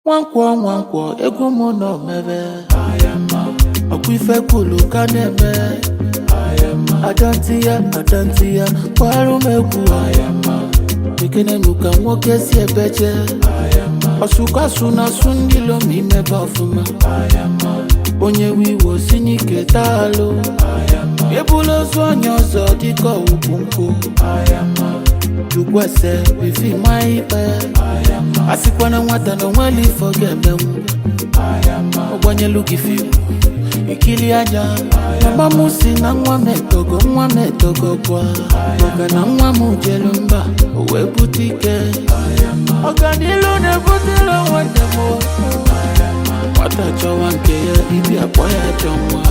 Nwankwọ Nwankwọ, egwu m nọ mebe ọkwa ife kwulu ka na-eme. Adanti ya, adanti ya, kwarụ m egwu. Ekene m ka nwoke si ebeje ọsụkọsụ na asụ ndị lom imebe ọfụma. Onye wiwo si n'ike taalụ, ebula ozu onye ọzọ dịka ugwu nkwụ. Chukwuese bifi ma ikpe asịkwana nwata na onweli ifo ga-emenwu. Ọgbanyelu gị fim ikili anya. Mama m si na nwa m etogo, nwa m etogo kwa maka na nwa m jelu mba o wee bute ike. Ọganilu na-ebutela nwanne m o. Nwata chọwa nke ya, ibi akpọ ya ajọ nwa.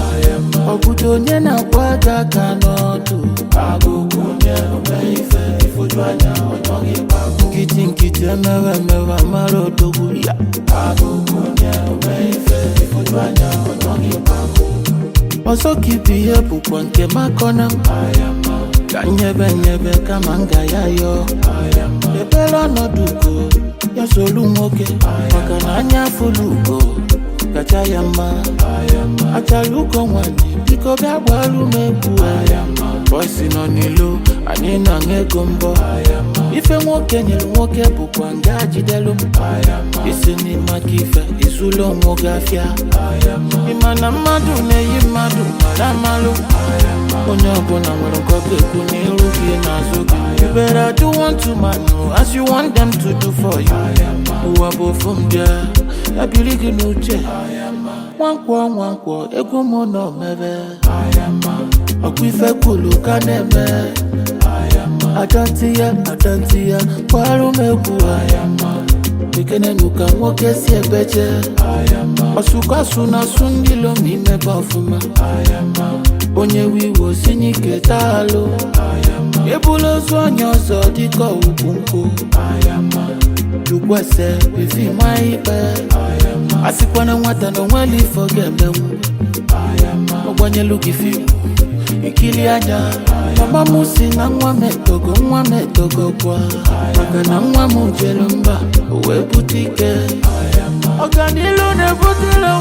Ọ bụdo onye na-akwa aka aka n'ọdụ. Nkịtị nkịtị, emewe emewe amara odogwu ya. Ọzọ ka ibe ihe bụkwa nke makọna m ka nyebe nyebe kama m ga ya yọọ ebere ọnọdụ ugo ya solu nwoke, maka na anya afụlụ ugo kacha ya mma. Achara ugo nwanyị, biko bịa gbaru m egwu. Bọysi nọ n'ilo, anyị na-aṅụ ego mbọ. Ife nwoke nyere nwoke bụkwa nga jidelu m isi n'ime aka. Ife izulu onwe gị afịa, ịma na mmadụ na-eyi mmadụ mara amalụ. Onye ọbụla nwere nke ọ ga-ekwu n'iru gị n'azụ gị. You better do one to man as you want them to do for you. Ụwa bụ ofu mbịa, ya biri gị n'uche. Nwankwọ Nwankwọ, egwu m nọ mebe ọkwa ife kwulu ka na-eme. Adanti ya, adanti ya, kwarụ m egwu. Ekenenu ka nwoke si ebeje ọsụkọsụ na asụ ndị lom imebe ọfụma. Onye wiwo si n'ike taalụ, ebula ozu onye ọzọ dịka ugwu nkwụ. Chukwuese bifi ma ikpe asịkwana nwata na onweli ifo ga-emenwu. Ọgbanyelu gị fim ikili anya. Mama m si na nwa m etogo, nwa m etogo kwa maka na nwa m jelu mba o wee bute ike. Ọganilu na-ebutela.